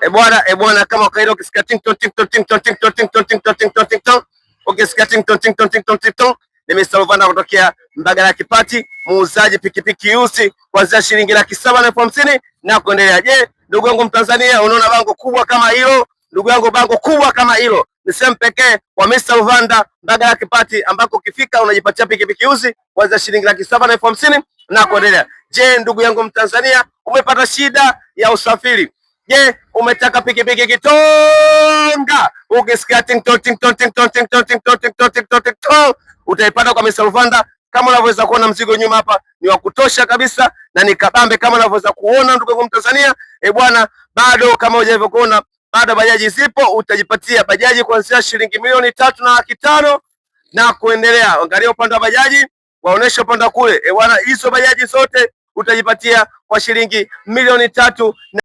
E bwana, e bwana, kama kawaida ukisikia ting tong ting tong ting tong ting tong ting tong ting tong ting tong ting tong, ukisikia ting tong ting tong ting tong ting tong, ni Mr. Luvanda kutokea Mbagala Kipati, muuzaji pikipiki used kuanzia shilingi 750,000 na kuendelea. Je, ndugu yangu Mtanzania, unaona bango kubwa kama hilo? Ndugu yangu, bango kubwa kama hilo ni sehemu pekee kwa Mr. Luvanda Mbagala Kipati, ambako ukifika unajipatia pikipiki used kuanzia shilingi 750,000 na kuendelea. Je, ndugu yangu Mtanzania, umepata shida ya usafiri? Je, umetaka pikipiki kitonga? Ukisikia ting tong ting tong ting tong ting tong ting tong ting tong ting tong ting tong, utaipata kwa Mr. Luvanda. Kama unavyoweza kuona mzigo nyuma hapa ni wa kutosha kabisa na ni kabambe kama unavyoweza kuona ndugu yangu Mtanzania. E bwana, bado kama hujavyokuona bado bajaji zipo, utajipatia bajaji kuanzia shilingi 3,500,000 na kuendelea. Angalia upande wa bajaji, waoneshe upande wa kule. E bwana, hizo bajaji zote utajipatia kwa shilingi milioni 3.